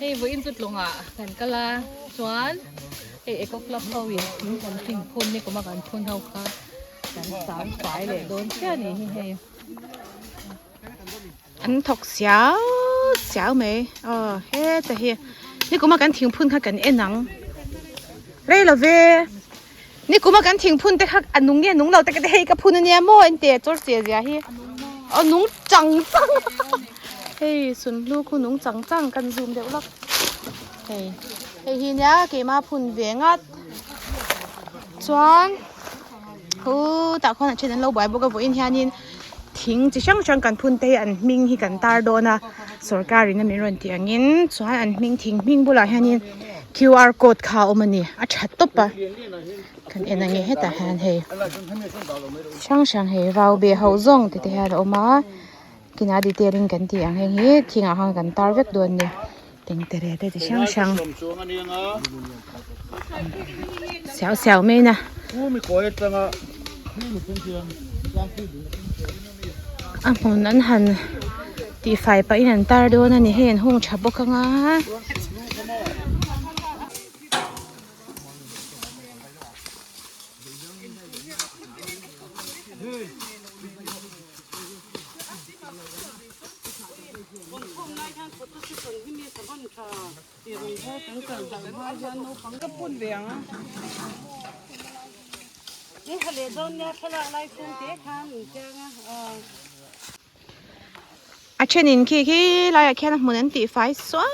Hei vawiin chu tlawngah kan kal a chuan hei eco club ho in thing kan hring phun ni kuma kan phun ho kha kan sang fai leh dawn chiah a nih hi hei. An thawk siau siau mai aw heta hi ni kuma kan thing phun kha kan en ang rei lo ve ni kuma kan thing phun te kha a nung nge nung lo te ka ti hei ka phun ania maw engti chawr che zia hi a nung chang chang hei sunhlu khu nung chang chang kan zoom deuh lawk hei hei hi nia keimah phun ve ngat chuan. Hu tah khuan a then an lo buai bawk a vawiin hianin thing chi hrang hrang kan phun te hi an hming hi kan tar dawn a sorkar in a min rawn tih angin chuan an hming thing hming bulah hianin qr code kha a awm a ni a tha tawp a kan en ange hetah hian hei hrang hrang hei vau be ho zawng ti te hian a awm a kinah detail in kan tih ang heng hi thingah khan kan tar vek dawn a ni. Tengtere te chi hrang hrang siau siau mai na a hmun an han tihfai pah in an tar dawn a ni hei an hung tha bawk anga. A thenin khi khi laiah khian a hmun an tih fai sual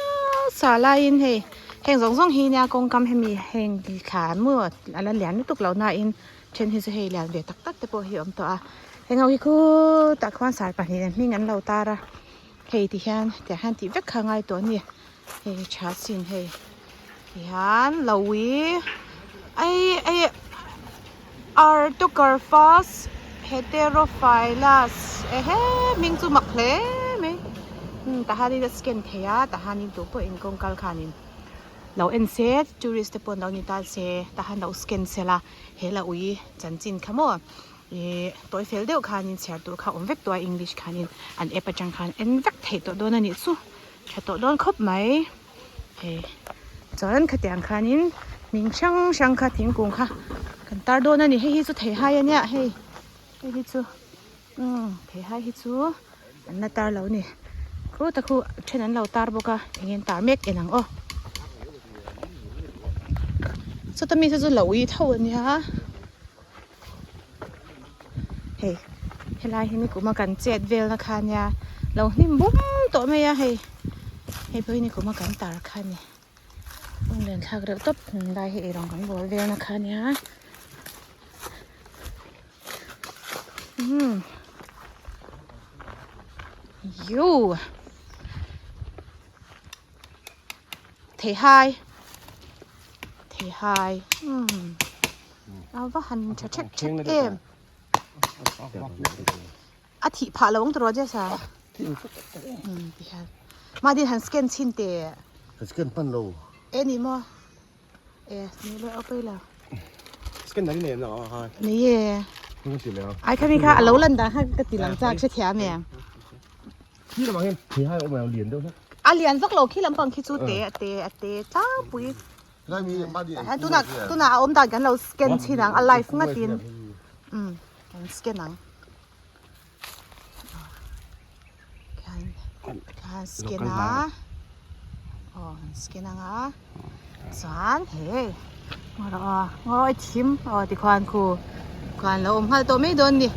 sual laiin hei heng zawng zawng hi nia kawngkam hemi heng thla maw a la lian lutuk lo nain then hi chu hei lian ve tak tak te pawh hi a awm tawh a heng ho hi khutah khuan sar pahnih an hming an lo tar a hei ti hian tiang hian tih vek kha a ngai tawh a ni hei tha sin hei ti hian lo ui ai ai Artocarpus heterophyllus ehe hming chu mak hle mai tah hianin a scan thei a tah hianin tu pawh in kawng kal khanin lo en se tourist te pawh an lo ni ta se tah hian lo scan sela he la ui chanchin kha maw Ih tawi fel deuh khanin chhiar tur kha awm vek tawh a english khanin an app atang khan en vek theih tawh dawn a nih chu tha tawh dawn khawp mai hei chuan khatiang khanin hming hrang hrang kha thingkung kha kan tar dawn a ni hei hi chu theihai a nia hei hei hi chu umm theihai hi chu an la tar lo a ni khu ta khu then an lo tar bawk a eng nge an tar mek en ang aw sawta mi saw chu lo ui tho a nia. Hei helai hi nikum a kan chet vel na kha nia lo hnim bum tawh mai a hei hei pawh hi nikum a kan tar kha a ni lung len thlak reuh tawp lai hi eirawng kan bawl vel na kha nia umm yoo Theihai theihai umm a va han tha thek thek em a thih phah lo ang tawh Jesa umm ti hian mahni han scan chhin teh ka scan hman lo e ni maw e ni le aw pawi lo scan dan nei na ha nei e ai khami kha a lo lan dan kha ka ti lang chak hrethiam em. Khi lamah hian thei hai a awm a lian deuh hlek. A lian vak lo khi lampang khi chu te a te a te tlangpui. Tunah tunah a awm dan kan lo scan chhin ang a live ngatin um kan scan ang. Khan khan scan a aw kan scan ang a chuan hei ngaw ngawi thim aw tikhuan khu khuan lo awm nghal tawh mai dawn ni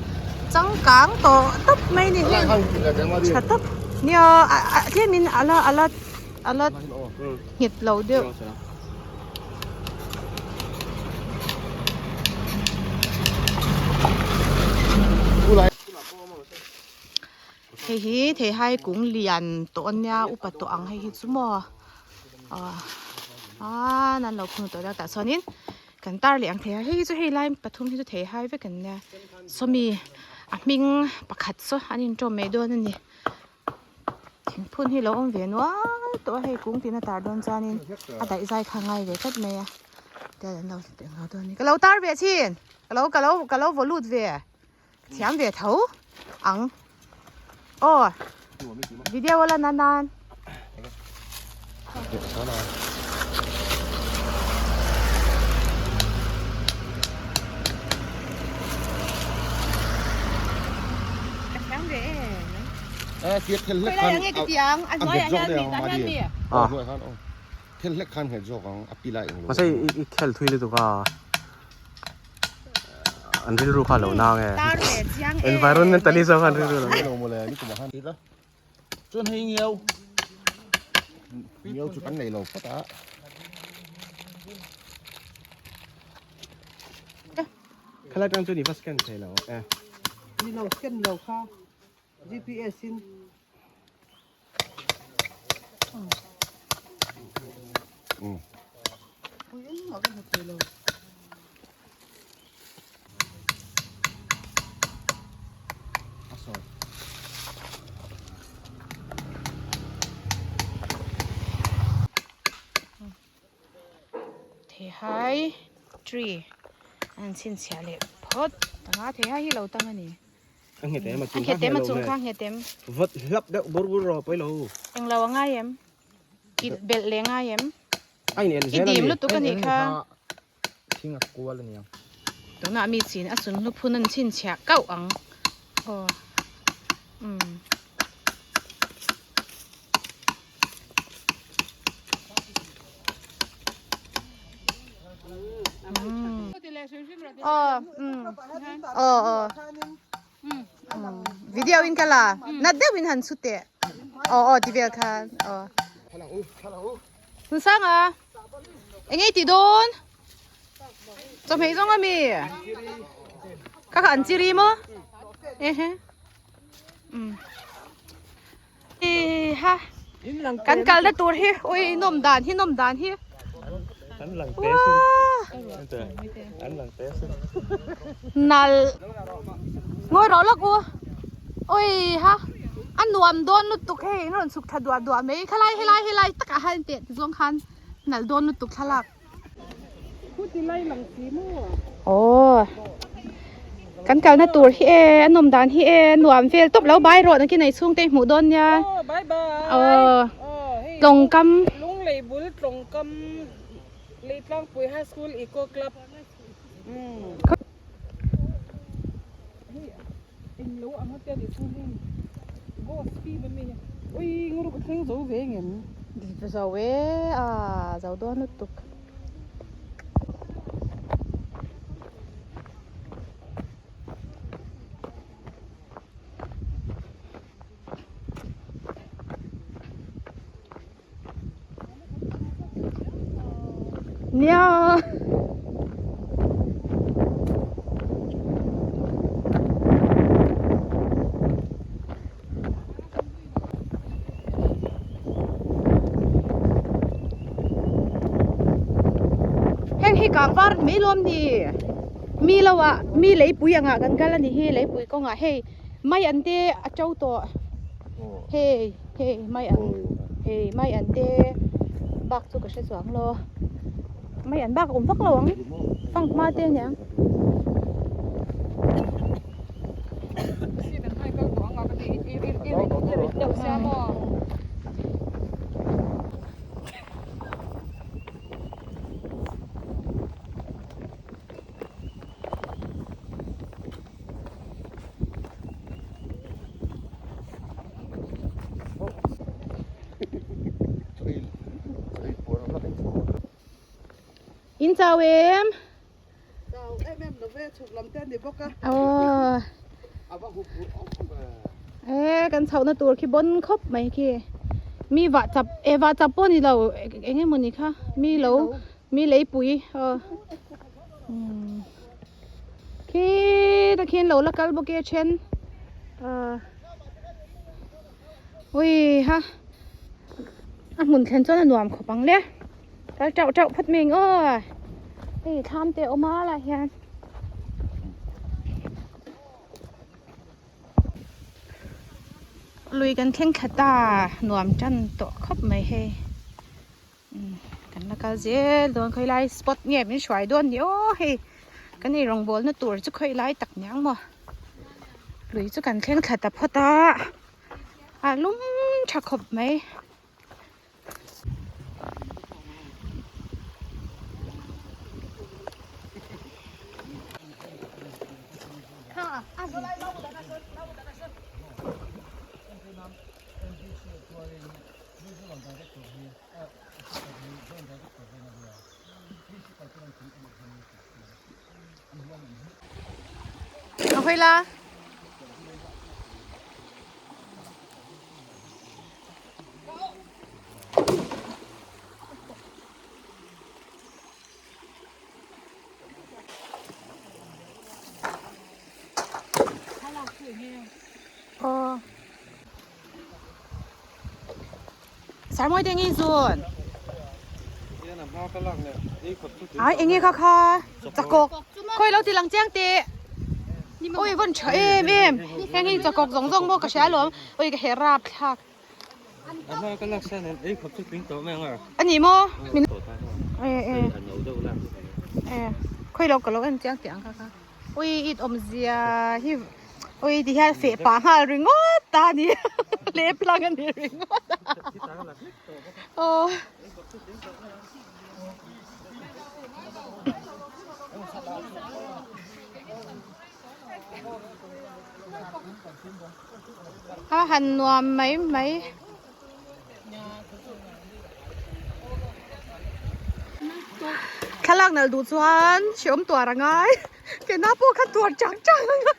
changkang tawh tawp mai ni heng tha tawp nia a tlemin a la a la a la nghet lo deuh. Hei hi theihai kung lian tawh ania upa tawh ang hei hi chu maw aaa an lo phun tawh a tah chuanin kan tar leh ang thei a hei hi chu hei lai pathum hi chu theihai vek an nia sawmi a hming pakhat saw an inṭawm mai dawn a ni thingphun hi lo awm ve nual tawh a hei kung tina tar dawn chuanin a daih zai kha a ngai ve tlat mai a tian an lo dawn a ni ka lo tar ve thin ka lo ka lo ka lo vaw lut ve. Thiam ve tho ang aw video la na nan. Ka thiam ve em. Eh, tia thel hlek Khawilai ang e ka tiang, a hnuaiah hian mi, tah hian mi. Ah. Hnuaiah khan aw. Thel hlek khan nghet zawk ang, a pilai eng lo. Mahse i khel thui lutuk a, an rilru kha a lo nang e. Tar ve chiang e. Environmentalist ho khan rilru a lo nang. Lo mawle, ni kumah khan. Chuan hei ngiau. Ngiau chu kan nei lo phawt a. Khalai tang chuan i va scan thei lo e. Ni lo scan lo kha GPS in. Um. Pui engmah ka hmu thei lo. Theihai tree an chhinchhiah leh phawt anga theihai hi lo tam a ni. A nghet em a chung kha nghet em a chung kha nghet em. Vat hlap deuh bur bur rawh pawi lo. Englo a ngai em? Kilh belh leh ngai em? A in el zel a ni. I dim lutuk a nih kha. Thing a kual a niang. Tunah mi chin a sun hluphun an chhinchhiah kauh ang aw umm. Aw umm aw aw video in ka la nat deuh in han chhut teh aw aw ti vel khan aw. Thunsanga eng nge i tih dawn chawhmeh zawng ami ka kha an chiri maw ehe umm ha kan kalna tur hi ui nawm dan hi nawm dan hi nal ngawi rawh lawk u ui ha a nuam dawn lutuk hei an rawn chhuk thla duah duah mai khalai helai helai takah hian teh ti zawng khan nalh dawn lutuk thlalak aw kan kalna tur hi e a nawm dan hi e nuam vel tawp lo bai rawh nakin ei chhungte i hmuh dawn nia aw tlawngkam Lunglei bul tlawngkam Leitlangpui High School Eco Club Englo ang a tia ni chu hei ghost film ami ui nguru ka thleng zo ve ngem. Zo e a zo dawn lutuk. Nia. Heng hi kang var mai lawm ni mi lo ah mi leipui angah kan kal a ni hi leipui kawngah hei mai an te a to tawh hei hei mai an hei mai an te bak chu ka hre chuang lo mai an bak a awm vak lo ang fang hma te aniang. In chau em? Chau em em lo ve chhuk lam te a ni bawk a. Aw. E kan chhoh na tur khi bon khawp mai khi. Mi vah chap e vah chap pawh ni lo eng emaw ni kha mi lo Mi leipui aw umm khi ta khian lo la kal bawk e a then ah ui ha a hmun thlen chuan a nuam khawp ang le kal teuh teuh phawt mai ang aw hei thlam te a awm a lai hian. Lui kan thleng thla ta nuam tan tawh khawp mai hei. Kan la kal zel dawn khawi lai spot nge min hruai dawn ni aw hei kan ei rawng bawlna tur chu khawi lai tak niang maw lui chu kan thleng thla ta phawt a a lum tha khawp mai. Hawi la. Aw. Sarmawi te nge zawn? Ai enge kha kha chakawk khawi lo ti lang chiang teh oi vawn tha em em heng hi chakawk zawng zawng maw ka hria alawm oi ka herh rap thlak a ni maw min e e e khawi lo ka lo en chiang teh ang kha kha. Ui it awmzia hi ui ti hian feh pah nghal ringawt ta a ni lep lang a ni ringawt a aw. A han nuam mai mai. Thlalak nalh duh chuan hreawm tuar a ngai kena pawh kha tuar chang chang a ngai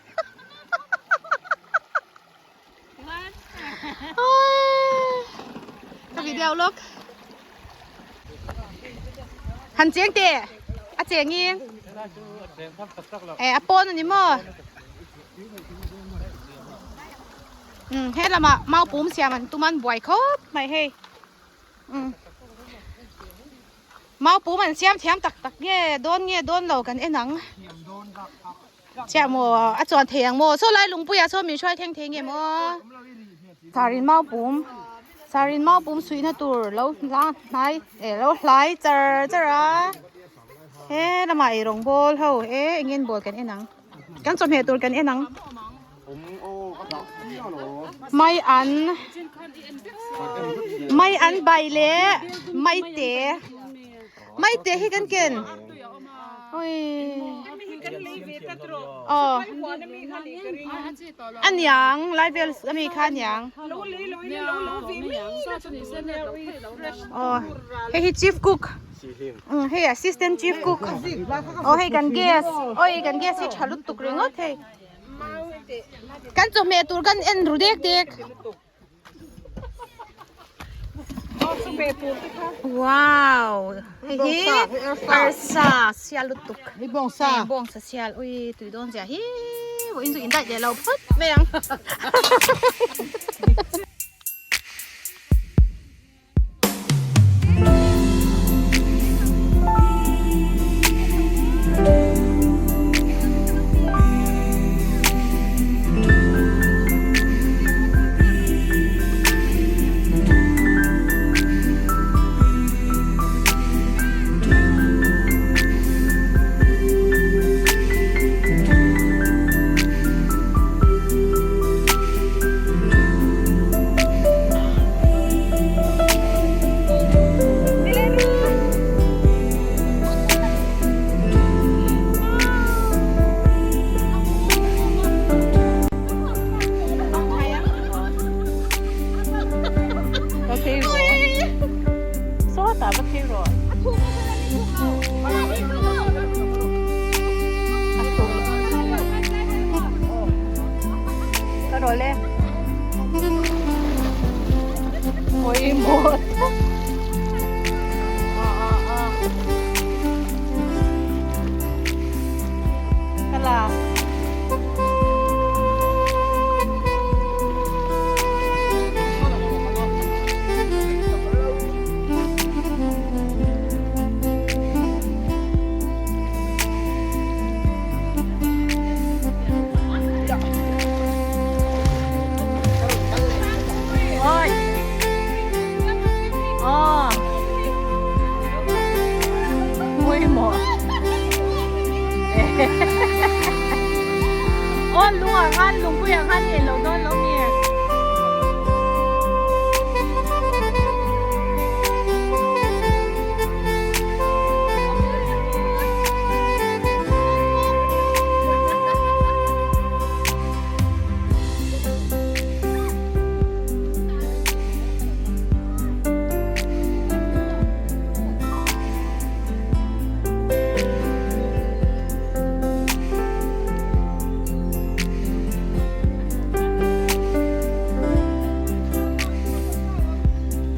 ka video lawk han cheng teh a cheng in eh a pawn a ni maw. Um he lamah mau pum siam an tum a an buai khawp mai hei um mau pum an siam thiam tak tak nge dawn nge dawn lo kan en ang chiah maw a chuan thei ang maw saw lai lungpuiah sawn min hruai thleng thei nge maw sarin mau pum sarin mau pum suihna tur lo hnai eh lo hlai char char a he lamah eirawng bawl ho e eng nge an bawl kan en ang. Kan chawhmeh tur kan en ang. Mai an mai an bai leh mai te mai te hi kan ken oi aw a niang lai vel ami kha a niang aw hei hi chief cook. Hei assistant chief cook aw hei kan gas oi kan gas hi tha lutuk ringawt hei kan chawhmeh tur kan en ru dek dek wow hei hi arsa sial lutuk hei bawngsa sial ui tui dawn zia hi vawiin chu in daih leh lo phawt mai ang.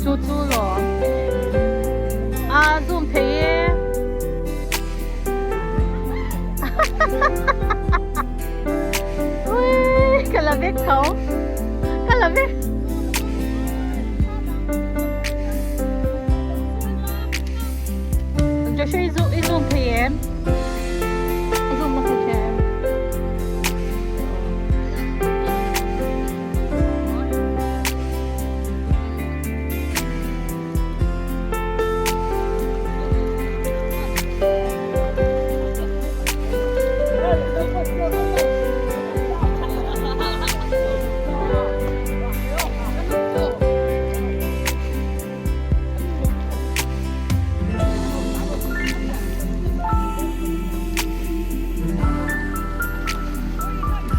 Chu chu lawm. A zoom thei e. Ui, ka la vek tho. Ka la vek. Joshua i zoom i zoom thei em? Zoom na thei em?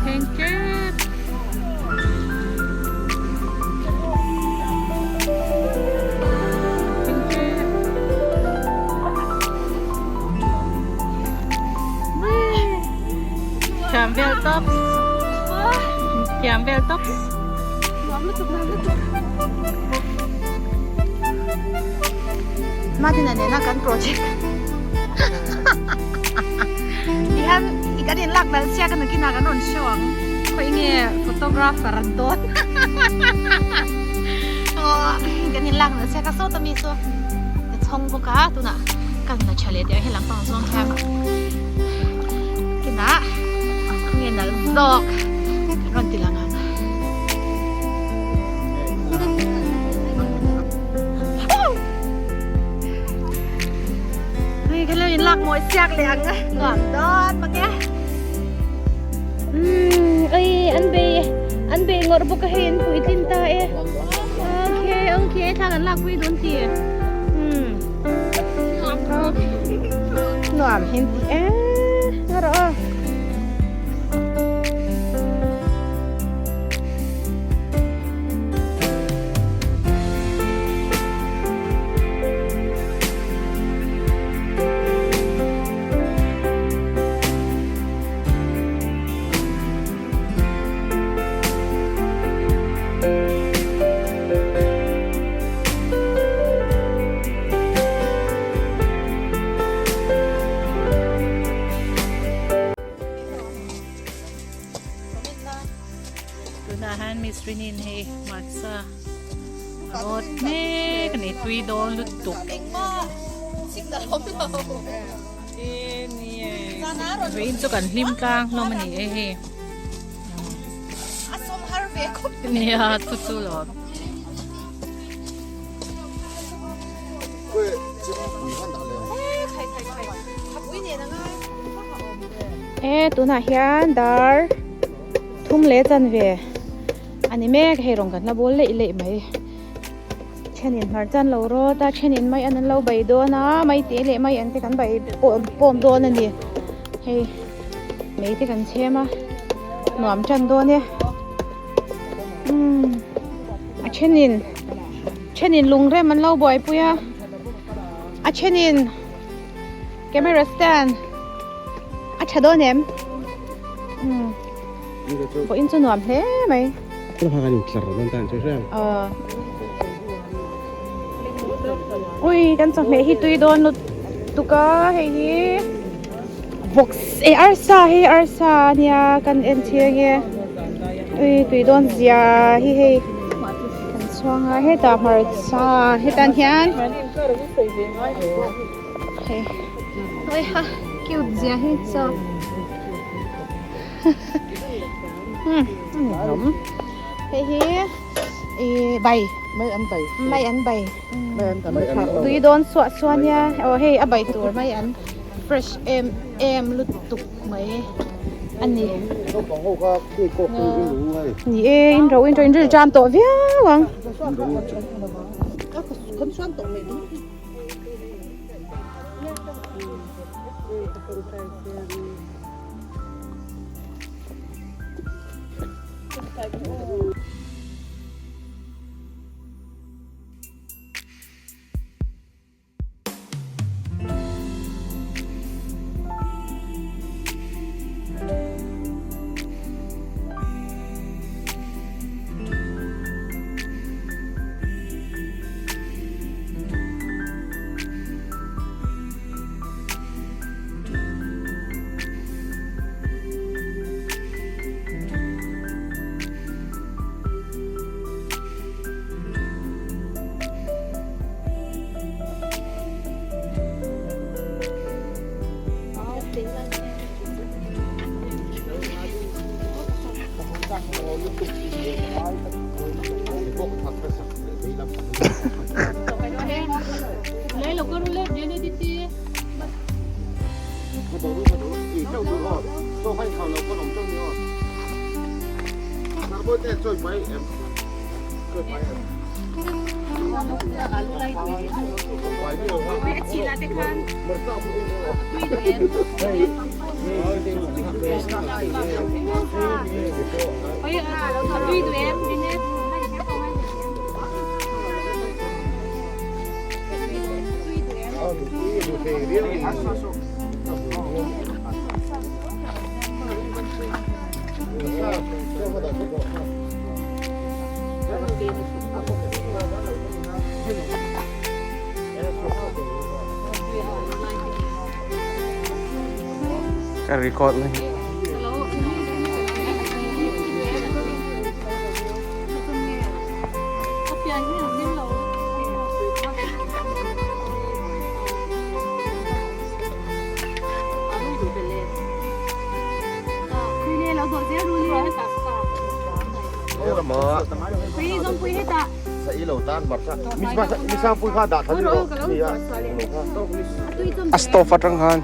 Thank you. Thank you. Thiam vel tops. Thiam vel tops. Martin-a nena kan project tihian i kan inlak nalh chiah ka nakinah kan rawn show ang khawi nge photographer an dawn aw kan inlak nalh chiah ka sawt ami chu ka chhawng bawk a tunah ka na tha leh tih ah hian lampang zawng hian kinah nge nalh zawk kan rawn ti lang ang. Hei ka lo in lak mawi siak leh ang a nuam dawn mang e. Umm oi an bei an bei ngawrh bawk a hei an puitlin ta e. Okay okay thla kan lak pui dawn ti. Umm nuam hin ti e nga rawh aw. Tunah hian Miss Rinin hei hmarcha a rawt mek a ni tui dawn lutuk. Vawiin chu kan hlim tlang hlawm a ni e hei. Nia chu chu lawm. E tunah hian dar thum leh chanve a ni mek hei rawng kan la bawl leih leih mai thenin hmar chan lo rawt a thenin mai an an lo bei dawn a mai te leh mai an te kan bei pawm pawm dawn a ni hei mei te kan chhem a nuam tan dawn e umm a thenin thenin lungrem an lo buaipui a a thenin camera stand a tha dawn em umm pawhin chu nuam hle mai aw ui kan chawhmeh hi tui dawn lutuk a hei hi box eh arsa hei arsa a nia kan en thir ange ui tui dawn zia hi hei kan chhuang a hetah hmarcha hetan hian hei ui ha cute zia hi chaw hmm a ni hlawm hei hi ih bai mai an bai mai an bai mai an kan thlak lo tui dawn suah suah nia aw hei a bai tur mai an fresh em em lutuk mai a ni Naupang ho kha cake pawh khi in ru hei. Ni e in ro in ro in rilṭam tawh viau ang. Ka record na hi. A stove atang khan.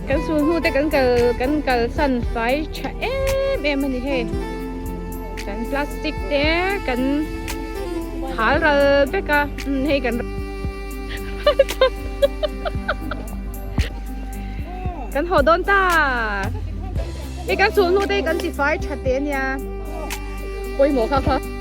Kan sul hnu te kan kal kan kalsan fai tha em em a ni hei kan plastic te kan hal ral vek a hei kan kan haw dawn ta hei kan sul hnu te hi kan ti fai tha te ania pawimawh kha kha.